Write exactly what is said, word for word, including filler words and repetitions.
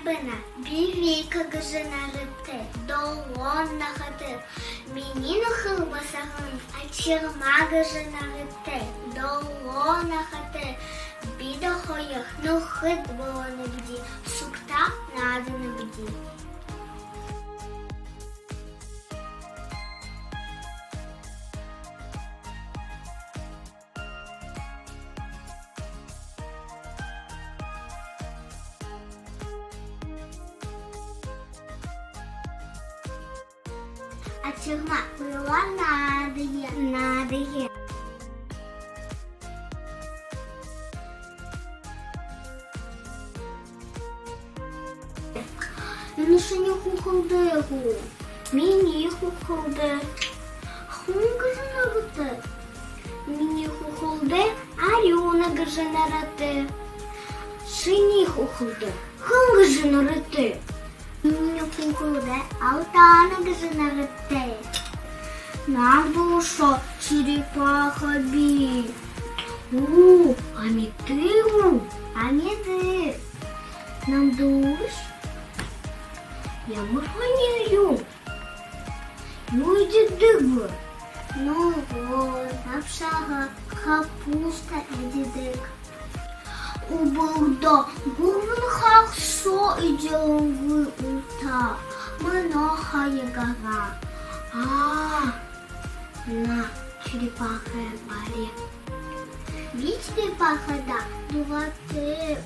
Байна. Би Вика гэжэ нэрэтэй, долоон наһатай. Минии нүхэр басаган Ачирма гэжэ нэрэтэй, долоон наһатай. Бидэ хоёр нүхэд болонобди, сугтаа нааданабди. Ачирма, буряад наадая. Наадая. Энэ шинии хүхэлдэй гү? Минии хүхэлдэй. Хэн гэжэ нэрэтэй? Минии хүхэлдэй Арюна гэжэ нэрэтэй. Шинии хүхэлдэй хэн гэжэ нэрэтэй? Минии хүхэлдэй Алтана гэжэ нэрэтэй. Намда үшөө черепаха бии. Оо, амиды гү? Амиды. Намда үшөө. Ямар һонин юм? Юу эдидэг бэ? Ногоон, абшага, капуста эдидэг. Үбэлдөө гурбан хагасаа эдеэнгүй ута. Мүнөө хаягараа. Аа, на, черепахын бари. Би черепахада дуратай.